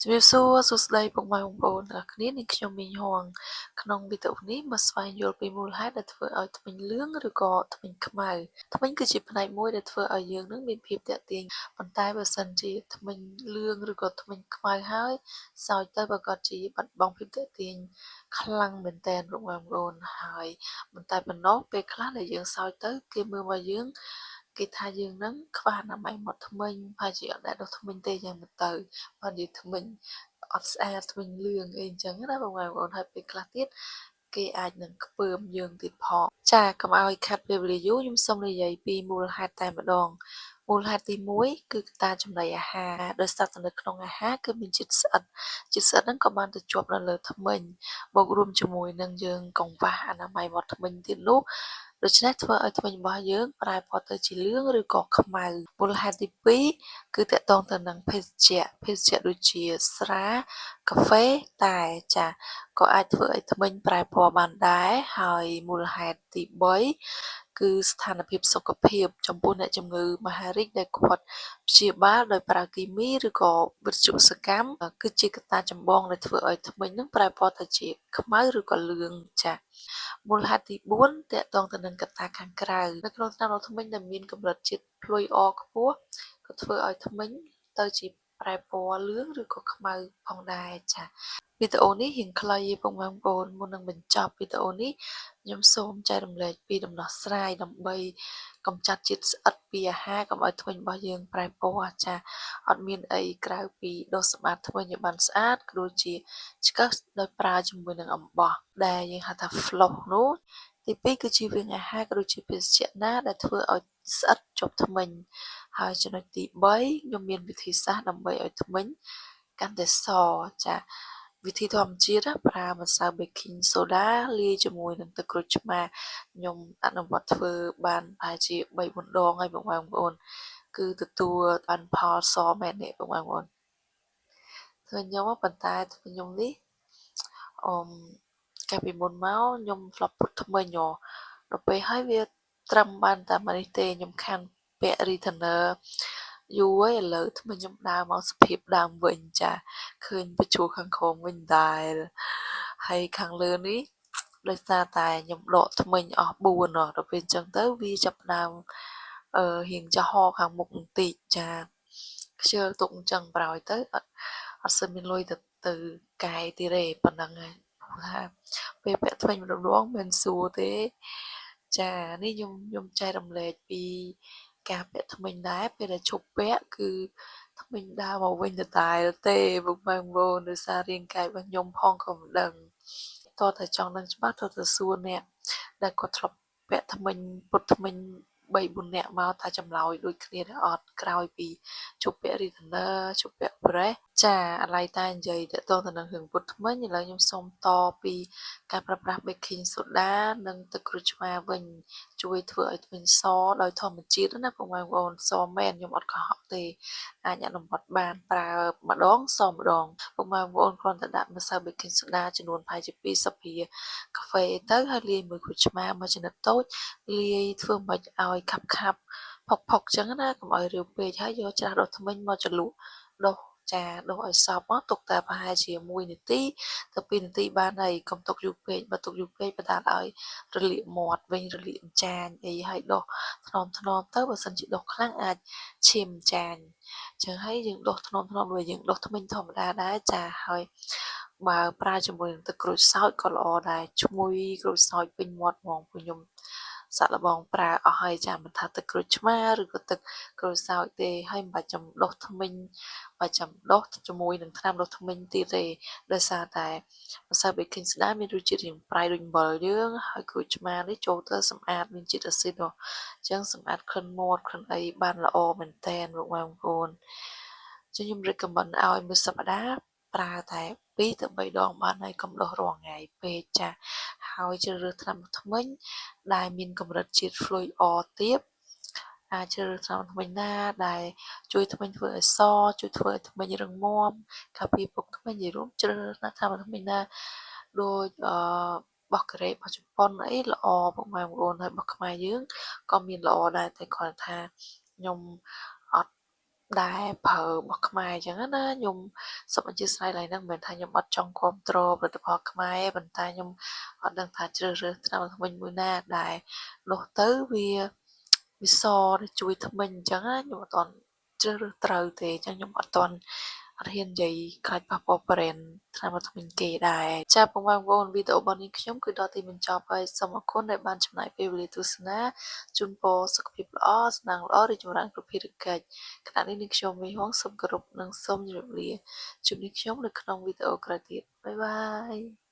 ជំរាបសួរសួស្តីពុកម៉ែបងប្អូនទាំងអស់គ្នានាងខ្ញុំមីងហួងក្នុងវីដេអូនេះមកស្វែងយល់ពីមូលហេតុដែលធ្វើឲ្យធ្មេញលឿងឬក៏ធ្មេញខ្មៅធ្មេញគឺជាផ្នែកមួយដែលធ្វើឲ្យយើងនឹងមានភាពទាក់ទាញប៉ុន្តែបើសិនជាធ្មេញលឿងឬក៏ធ្មេញខ្មៅហើយសោចទៅប្រាកដជាបាត់បង់ភាពទាក់ទាញខ្លាំងមែនទែនពុកម៉ែបងប្អូនហើយមិនតែប៉ុណ្ណោះពេលខ្លះដែលយើងសោចទៅគេមើលមកយើងគេថាយើងនឹងខ្វះអនាម័យមាត់ធ្មេញប្រហែលជាអត់ដែលដុសធ្មេញទេយ៉ាងមិនទៅបើនិយាយធ្មេញអត់ស្អាតធ្មេញលឿងអីអញ្ចឹងណាបងប្អូនហើយពេលខ្លះទៀតគេអាចនឹងខ្ពើមយើងទៀតផងចាកុំឲ្យខាត់ពេលវេលាយូរខ្ញុំសូមនិយាយពីមូលហេតុតែម្ដងមូលហេតុទី1គឺកត្តាចំណីអាហារដោយសារតែនៅក្នុងអាហារគឺមានជាតិស្អិតជាតិស្អិតហ្នឹងក៏បានទៅជាប់នៅលើធ្មេញបូករួមជាមួយនឹងយើងកង្វះអនាម័យមាត់ធ្មេញទៀតនោះដូច្នេះធ្វើឲ្យធ្មេញរបស់យើងប្រែពណ៌ទៅជាលឿងឬក៏ខ្មៅមូលហេតុទី2គឺទាក់ទងទៅនឹងភេសជ្ជៈភេសជ្ជៈដូចជាស្រាកាហ្វេតែចាក៏អាចធ្វើឲ្យធ្មេញប្រែពណ៌បានដែរហើយមូលហេតុទី3គឺស្ថានភាពសុខភាពចំពោះអ្នកជំងឺមហារីកដែលគាត់ព្យាបាលដោយប្រើគីមីឬក៏វិទ្យុសកម្មគឺជាកត្តាចម្បងដែលធ្វើឲ្យធ្មេញនឹងប្រែពណ៌ទៅជាខ្មៅឬក៏លឿងចាមូលហេតុទី4ទាក់ទងទៅនឹងកត្តាខាងក្រៅនៅក្នុងថ្នាំដុសធ្មេញដែលមានកម្រិតជាតិភ្លុយអខ្ពស់ក៏ធ្វើឲ្យធ្មេញទៅជាប្រែពណ៌លឿងឬក៏ខ្មៅផងដែរចាវីដេអូនេះរៀងខ្លីទេពុកម៉ែបងប្អូនមុននឹងបញ្ចប់វីដេអូនេះខ្ញុំសូមចែករំលែកពីដំណោះស្រាយដើម្បីកម្ចាត់ជាតិស្អិតពីអាហារកុំឲ្យធ្មេញរបស់យើងប្រែពណ៌ចាអត់មានអីក្រៅពីដុសសម្អាតធ្មេញឲ្យបានស្អាតក៏ដូចជាឆ្កឹះដោយប្រើជាមួយនឹងអំបោះដែលយើងហៅថា floss នោះទី2គឺជៀសវាងអាហារក៏ដូចជាភេសជ្ជៈណាដែលធ្វើឲ្យស្អិតជាប់ធ្មេញហើយចំណុចទី3ខ្ញុំមានវិធីសាស្ត្រដើម្បីឲ្យធ្មេញកាន់តែសចាវិធីធម្មជាតិប្រើម្សៅ baking soda លាយជាមួយនឹងទឹកក្រូចឆ្មាខ្ញុំអនុវត្តធ្វើបានប្រហែលជា3 4ដងហើយបងប្អូនគឺទទួលបានផលសមែននេះបងប្អូនធ្វើខ្ញុំប៉ុន្តែខ្ញុំនេះអឺកាលពីមុនមកខ្ញុំធ្លាប់ពុតធ្មេញដល់ពេលហើយវាត្រឹមបានតែមួយនេះទេខ្ញុំខានពាក់ retainer យូរហើយឥឡូវធ្មេញខ្ញុំដើរមកសភាពដើមវិញចាឃើញបញ្ជួខាងក្រោមវិញដែរហើយខាងលើនេះដោយសារតែខ្ញុំដកធ្មេញអស់4ដល់ពេលអញ្ចឹងទៅវាចាប់ផ្ដើមអឺរៀងចំហខាងមុខបន្តិចចាខ្ជិលទុកអញ្ចឹងប្រោយទៅអត់អត់សូវមានលុយទៅទៅកែទៀតទេប៉ុណ្ណឹងហើយថាពេលពាក់ធ្មេញម្ដងមិនស្រួលទេចានេះខ្ញុំខ្ញុំចែករំលែកពីការពាក់ធ្មេញដែរពេលដែលឈប់ពាក់គឺធ្មេញដើរមកវិញដដែលទេពុកម៉ែបងប្អូនដោយសាររាងកាយរបស់ខ្ញុំផងក៏មិនដឹងតើតែចង់ដឹងច្បាស់តើទៅសួរអ្នកដែលគាត់ធ្លាប់ពាក់ធ្មេញពុតធ្មេញ3 4នាក់មកថាចម្លើយដូចគ្នាដែរអត់ក្រោយពីជប់ពាក់ retainer ជប់ពាក់ brace ចាអាឡ័យតែនិយាយតទៅទៅនឹងរឿងពុតធ្មេញឥឡូវខ្ញុំសូមតពីការប្រើប្រាស់ baking soda និងទឹកក្រូចឆ្មាវិញជួយធ្វើឲ្យធ្មេញសដោយធម្មជាតិណាពុកម៉ែបងប្អូនសមែនខ្ញុំអត់កុហកទេអាចអនុវត្តបានប្រើម្ដងសម្ដងពុកម៉ែបងប្អូនគ្រាន់តែដាក់ម្សៅ baking soda ចំនួនប្រហែលជា2ស្លាបព្រាកាហ្វេទៅហើយលាយមួយក្រូចឆ្មាមួយចំណិតតូចលាយធ្វើម៉េចឲ្យខាប់ខាប់ផុកផុកចឹងណាកុំឲ្យរាវពេកហើយយកច្រាសដុសធ្មេញមកជ្រលក់ដុសចាដុសឲ្យសព្វមកទុកតែប្រហែលជា1នាទីទៅ2នាទីបានហើយកុំទុកយូរពេកបើទុកយូរពេកបណ្ដាលឲ្យរលាកមាត់វិញរលាកអញ្ចាញអីហើយដុសថ្នមថ្នមទៅបើសិនជាដុសខ្លាំងអាចឈាមអញ្ចាញចឹងហើយយើងដុសថ្នមថ្នមដូចយើងដុសធ្មេញធម្មតាដែរចាហើយបើប្រើជាមួយនឹងទឹកក្រូចសើចក៏ល្អដែរឈ្ងុយក្រូចសើចពេញមាត់ហ្មងពួកខ្ញុំសាក់លបងប្រើអស់ហើយចាមិនថាទឹកក្រូចឆ្មាឬក៏ទឹកក្រូចសើចទេហើយមិនបាច់ចាំដុសធ្មេញបាច់ចាំដុសជាមួយនឹងថ្នាំដុសធ្មេញទៀតទេដោយសារតែម្សៅ baking soda មានរសជាតិរាងប្រៃដូចអំបិលយើងហើយក្រូចឆ្មានេះចូលទៅសម្អាតមានជាតិអាស៊ីតអញ្ចឹងសម្អាតក្លិនមាត់ក្លិនអីបានល្អមែនតែនបងប្អូនចឹងខ្ញុំ recommend ឲ្យមួយសប្តាហ៍ប្រើតែ2ទៅ3ដងបានហើយកុំដុសរាល់ថ្ងៃពេកចាហើយជ្រើសរើសថ្នាំធ្មេញដែលមានកម្រិតជាតិ fluor ទាបអាចជ្រើសរើសថ្នាំធ្មេញណាដែលជួយធ្មេញធ្វើឲ្យសជួយធ្វើឲ្យធ្មេញរឹងមាំការពារពុកធ្មេញនិយាយរួមជ្រើសរើសថ្នាំធ្មេញណាដូចអឺបោះកូរ៉េបោះជប៉ុនអីល្អពុកម៉ែបងប្អូនហើយរបស់ខ្មែរយើងក៏មានល្អដែរតែគ្រាន់ថាខ្ញុំអត់ ដែលប្រើរបស់ខ្មែរអញ្ចឹងណាខ្ញុំសូមអធ្យាស្រ័យឡើយហ្នឹងមិនមែនថាខ្ញុំអត់ចង់គាំទ្រផលិតផលខ្មែរទេប៉ុន្តែខ្ញុំអត់ដឹងថាជ្រើសរើសថ្នាំធ្មេញមួយណាដែលនោះទៅវាវាសដែលជួយធ្មេញអញ្ចឹងណាខ្ញុំអត់ទាន់ជ្រើសរើសត្រូវទេអញ្ចឹងខ្ញុំអត់ទាន់អត់ហ៊ាននិយាយខ្លាចប៉ះពាល់ brand ថ្នាំធ្មេញគេដែរចាបងប្អូនវីដេអូរបស់នេះខ្ញុំគឺដល់ទីបញ្ចប់ហើយសូមអរគុណដែលបានចំណាយពេលវេលាទស្សនាជូនពរសុខភាពល្អសំណាងល្អរីកចម្រើនគ្រប់ភារកិច្ចខណៈនេះនាងខ្ញុំមីហងសូមគោរពនិងសូមជម្រាបលាជួបនាងខ្ញុំនៅក្នុងវីដេអូក្រោយទៀត bye bye.